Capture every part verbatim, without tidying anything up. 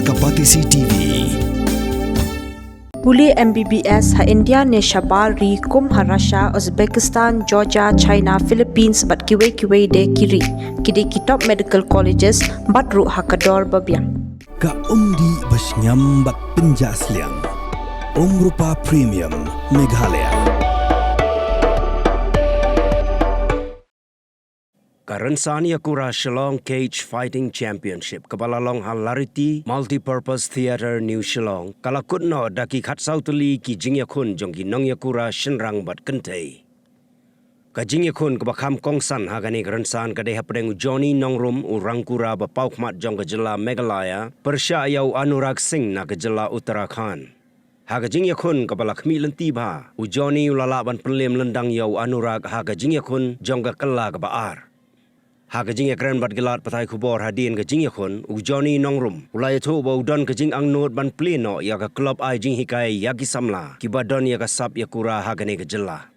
Kapatisi T V. Pule M B B S ha India ne shabar ri kum ha Russia, Uzbekistan, Georgia, China, Philippines bad kiwei kiwei de ki ri. Ki dei ki top medical colleges bad ruh ha ka dor ba biang. Ka umdih ba shngiam bad pynjah sliang. Umrupa Premium Meghalaya. Ka rynsan ïakura Shillong Cage Fighting Championship kaba la long ha Lariti Multipurpose Theatre, New Shillong, ka la kut noh da ki khatsaw tylli ki jingïakhun jong ki nongïakura shynrang bad kynthei. Ka jingïakhun kaba kham kongsan ha kane ka rynsan ka dei hapdeng u Johnny Nongrum, u rangkura ba paw khmat jong ka jylla Meghalaya, pyrshah ïa u Anurag Singh na ka jylla Uttarakhand. Ha ka jingïakhun kaba la khmih lynti bha, u Johnny u la lah ban pynlem lyndang ïa u Anurag ha ka jingïakhun jong ka kylla kaba ar. Ha ka jingïakren bad ki lad pathai khubor hadien ka jingïakhun, u Johnny Nongrum u la ïathuh ba u don ka jingangnud ban plie noh ïa ka klub ai jinghikai ïa ki samla kiba don ïa ka sap ïakura ha kane ka jylla.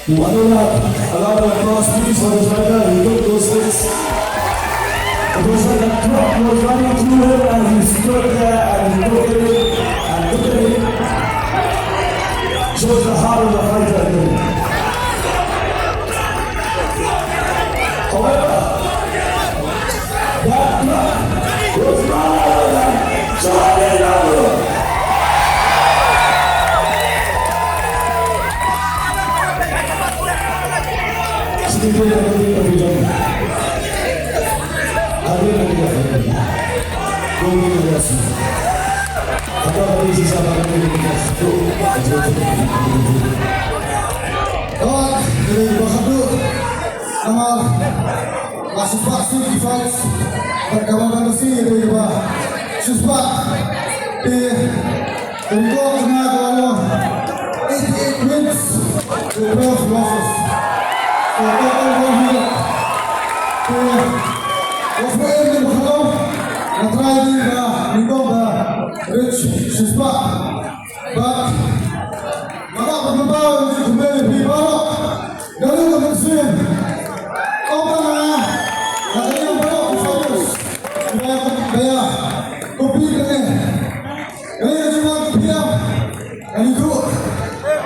One lakh, a round of applause, please, for this fighter. He took those hits. It was like a truck was running through him, and he stood there and he took it in and looked at it. Shows the heart of the fighter. However, that truck was none other than Charlie Lambert. Namar la shispah sneaky fights bad kaba ban da sneaky dei kaba shispah. Te ka record jong nga ka la long eighty-eight wins with twelve losses. So total one hundred. Te ka shu em dei ba khaw nga try dei ba nyngkong ba reach shispah. Bad nga kwah ban kynmaw ïa phi baroh. Nga ruh nga mynsiem. Ong ba nga, nga kynmaw baroh ki fighters kiba ïa, kiba ïa compete hangne. Nga ïa jubab ïa phi, nga ïathuh.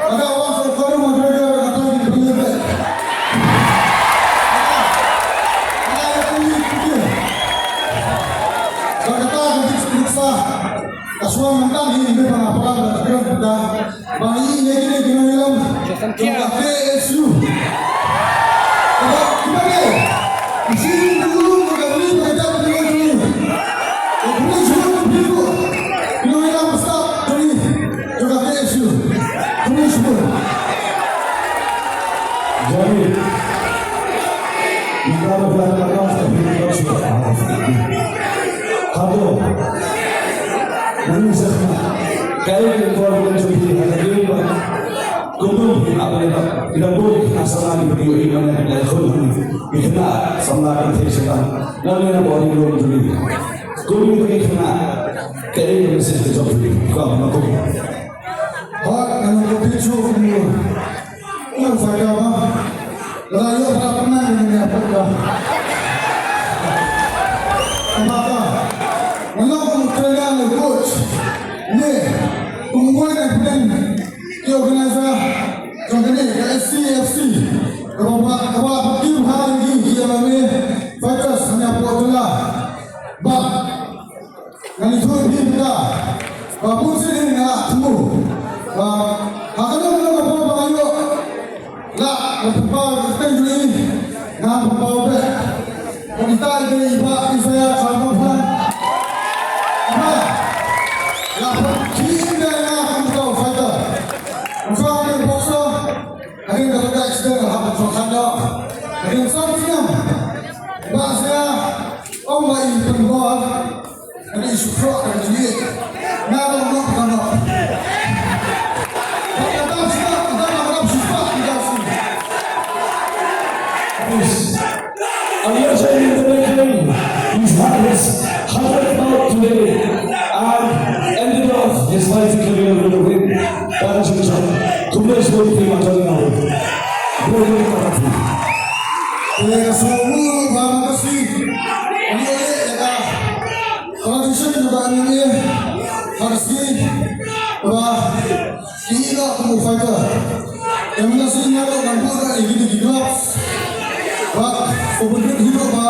Nga da wan sa Conor McGregor, nga trai ki pynleit. Nga ïa compete. Bad kata ka dei ka nuksa. Ka shu wan mynta ngi ïa ba nga palat ba ka kren kata. Ba ngi ïa kine ki nongïalam jong ka K S U. Kaba kiba ngi. Ki shu ïa ka ri ba ka jaid ka ri. Ka kren shu wan ki nongïalam stad ka ri jong ka K S U. Kren shu wan. Jani. Ïa ka ba ka la ka la ka la ka la ka la ka la ka la. Hato. Nangni sa khmat kaei ka involvement jong phi ha ka game ba kumno phi ap ïa ka, ïa ka bun ki khynnah samla kiba ïohi mynne, ïa ka khun ki khynnah samla kynthei shatang. Nangni na body room jong phi kumno ki khynnah, kaei ka message ka jong phi? Khublei. Hooid, ngan ong kumne shuh kumne. Ngan sa ka ba. Lada ïoh ba pynang ngan ïa pynang. Namar ka, ngan ong kum u trainer ne u coach. Ne, kum uwei na pdeng ki organizer jong kane ka S C F C. Kaba, kaba, kaba ki bha ïa ki, ki M M A fighters hangne hapoh jylla. Bad Ngan ïathuh ïa phi mynta ba bun sien nga la thmu ba ha kano kano ka por ba nga ïoh lah ban pynpaw ïa ka kyrteng jong ngi, ngan pynpaw beit. Bad ita i dei i Bah Isaiah Sharma Phan. I Bah la pynkhih ïa nga kum uta u fighter. Nga shong hangne boxer. Hadien kata ka accident nga hap ban shong khat noh. Hadien san snem i Bah Isaiah ong ba i pynbor. Ka dei shu khroh ka dei jingïeit. Nga ruh nga ruh nga ruh. Ka dei shu khroh, ka dei shu khroh, ka dei shu khroh. Yes. A legend in the making. He's had his hundredth bout today and ended off his fighting career with a win. That is a jump. Congratulations to him, Antonio. Brilliant fighting. Pynlong sngewbha ba ka shi. Ani ïa ka tradition jong ka M M A, ha ka sngi ba ki ïeh noh kum u fighter. Te mynta shi nga ruh ngan buh ïa kine ki gloves. Bad u pynbeit hi ruh ba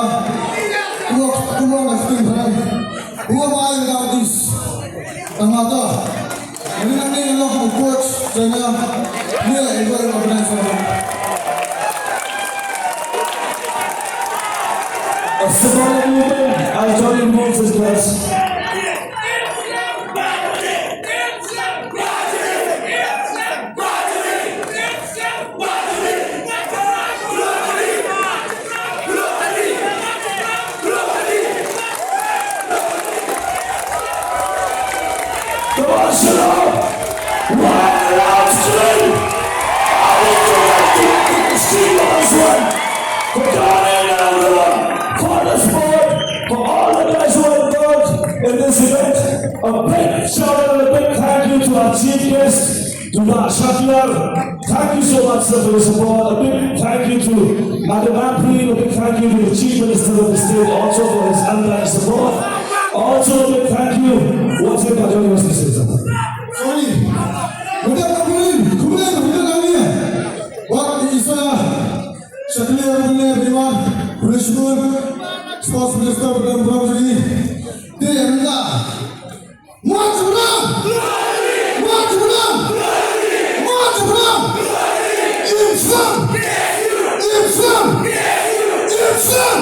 u ong, u ong ka ktien Bhrai, who am I without this? Tang ma to. Mynta ngi ïa long kum u coach jong nga, ngi ïa enjoy organize. A symbolic movement as Johnny removes his gloves. Come on, shut up! One last drink! I need to let you take the stream of this one. For Donnie and everyone, for the sport, for all the guys who are involved in this event, a big shout out and a big thank you to our chief guest, To Bah Shakliar, thank you so much, sir, for your support. A big thank you to Madam Ampareen, a big thank you to the Chief Minister of the state also for his undying support. Also a big thank you. What's it about your sir? Sorry. Madam Ampareen, kumne, kumne lagi. Wat isa Shakliar kumne biwan, Rishwar, Sports Minister Madam Ramji. Dia enggak. Maju menang! Maju menang! Maju menang! Imsan! Imsan! Imsan!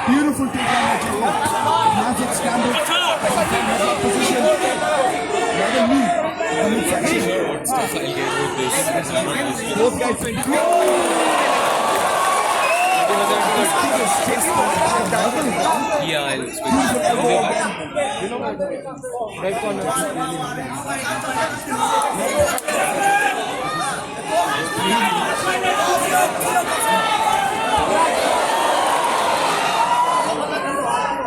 Beautiful take by Jacko. Magic scramble. Position. Rather me. The midsection. Both guys went. Yeah, I was.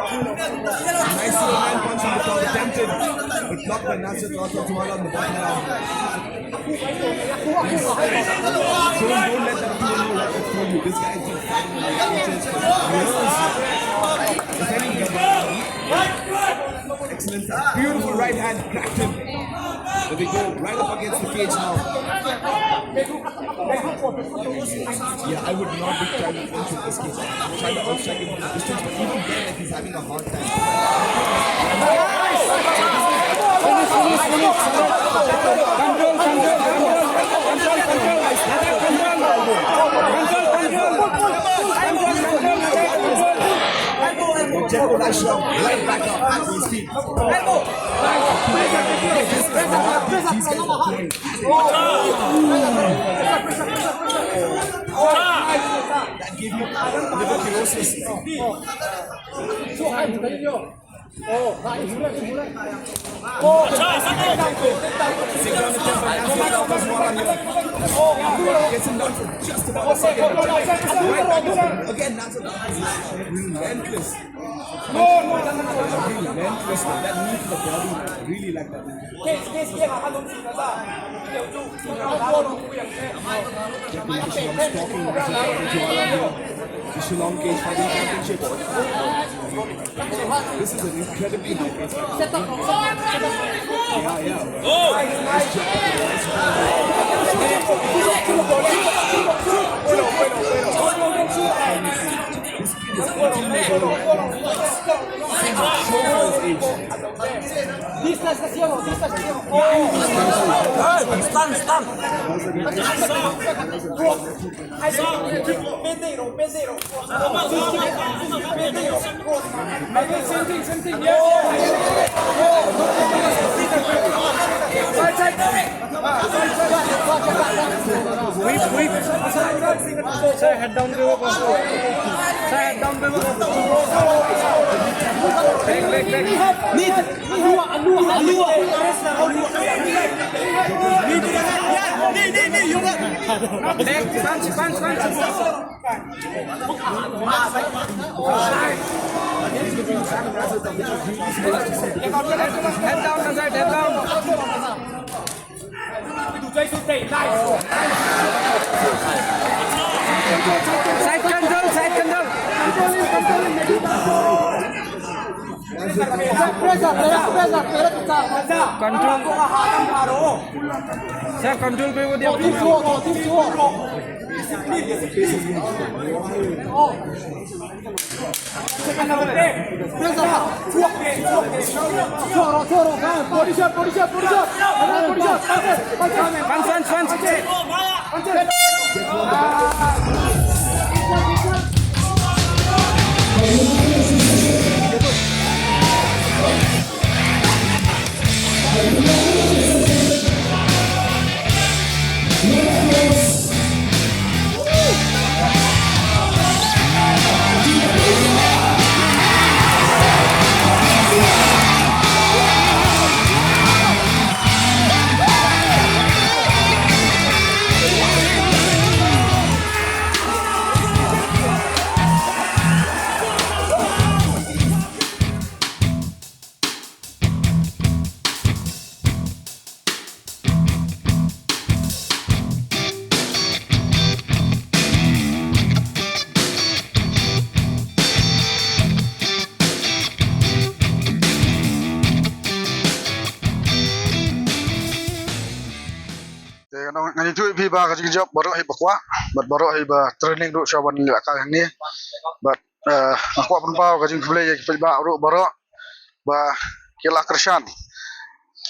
Nice little man punch on the top, attempted, but blocked by Nasrat Rajawala on the bottom line. Don't, don't let that fool you, let that fool you. This guy has been fighting these punches for years. Defending him. Excellent. Beautiful right hand, cracked him. But we go right up against the cage now. Yeah, I would not be trying to enter this cage. Trying to outstrike him from a distance, but even then, like, he's having a hard time. Finish, finish, finish. Control, control, control, control, control, guys. Control, control. Jericho Light Shop, right back up at his feet. That gave you liver cirrhosis. Gets him down for just about a second. Again, that's a relentless. Relentless. That knee to the body. Really like that. Shillong Cage Fighting Championship. This is an incredibly high pace fight. Yeah, yeah. Nice jab. Nice jab. This kid is eighteen years old. Showing his age. Distance ka siang, distance ka siang. Stun, stun. Same thing, same thing. Yes. Side, side. Whip, whip. Sir, head down पे वो कौन? Sir, head down पे वो कौन? Back, back, back. Knee, knee, knee, knee, you got. Back, punch, punch, punch. Head down, sir, head down. Side control, side control. Control. Sir, control पे वो दिया। Body shot, body shot, body shot. Punch, punch, punch. Te nga ong, ngan ïathuh ïa phi ba ka jingjop baroh hi ba kwah bad baroh hi ba training ruh sha ban leh kai hangne. Bad eh, nga kwah pynpaw ka jingkhublei ïa ki paidbah ruh baroh ba ki la kyrshan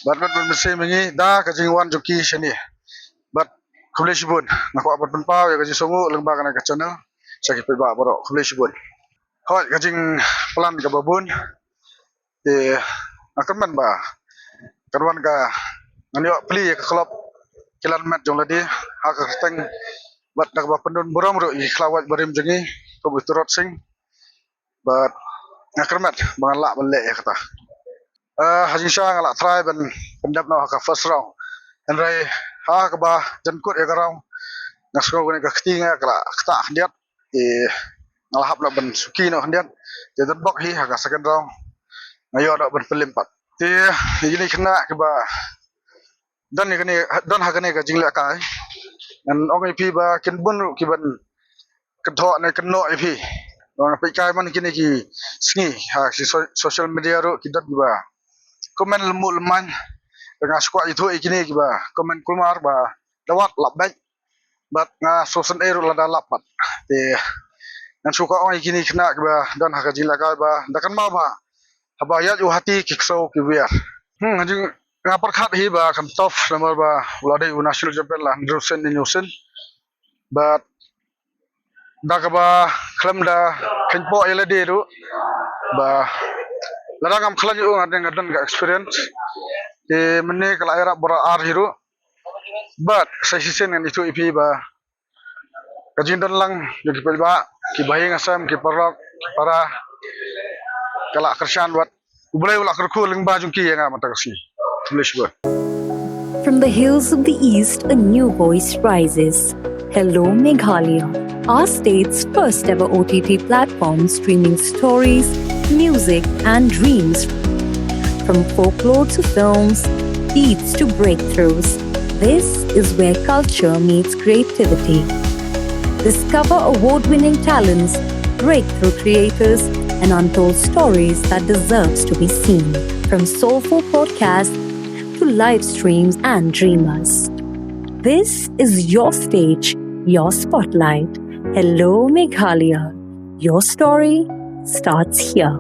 bad ban mynsiem ïa ngi da ka jingwan jong ki shane. Bad khublei shibun, nga kwah ban pynpaw ïa ka jingsngewnguh lyngba kane ka channel sha ki paidbah baroh. Khublei shibun. Hooid, ka jingplan kaba bun. Te nga kyrmen ba kan wan ka, ngan ïoh plie ïa ka club Kilan Met jong lade ha ka kyrteng bad da kaba pyndon burom ruh ïa ki khlawait barim jong ngi, Pop Turot Singh. Bad nga kyrmen ba ngan lah ban leh ïa kata. Eh, ha jingshisha nga lah try ban pyndep noh ha ka first round. Hynrei ha kaba jan kut ïa ka round, nga sngew kane ka kti nga ka la ktah khyndiat. Te nga la hap lah ban suki noh khyndiat. Te don bok hi ha ka second round nga ïoh noh ban pynlem pat. Te ïa kine ki khynnah kiba don ïa kane, don ha kane ka jinglehkai, ngan ong ïa phi ba kin bun ruh kiban kynthoh ne kynnoh ïa phi. Nga peit kai man kine ki sngi ha ki so-, social media ruh ki don kiba comment lemu lemain. Nga shu kwah ïathuh ïa kine kiba comment kulmar ba da wad lap beit. Bad nga shu sngewsih ruh lada lap pat. Te ngan shu kwah ong ïa kine ki khynnah kiba don ha ka jinglehkai ba da kynmaw ba haba ïaid u hati ki ksew ki wiar. Hmm, nga jing, nga pyrkhat hi ba kan tough namar ba u la dei u national champion la hynriew sien hynñiew sien. Bad da kaba khlem da kheiñpoh ïa lade ruh, Ba lada ngam khlaiñ ïa u nga dang nga don ka experience. Te mynne ka la ïarap bor ar hi ruh. Bad sa shisien ngan ïathuh ïa phi ba ka jingdon lang jong ki paidbah, ki bahaïing hasem, ki paralok, ki para, ka la kyrshan bad U Blei u la kyrkhu lyngba jong ki ïa nga mynta ka sngi. Khublei shibun. From the hills of the East, a new voice rises. Hello Meghalaya, our state's first ever O T T platform streaming stories, music, and dreams. From folklore to films, beats to breakthroughs, this is where culture meets creativity. Discover award winning talents, breakthrough creators, and untold stories that deserves to be seen. From soulful podcasts to live streams and dreamers. This is your stage, your spotlight. Hello Meghalaya. Your story starts here.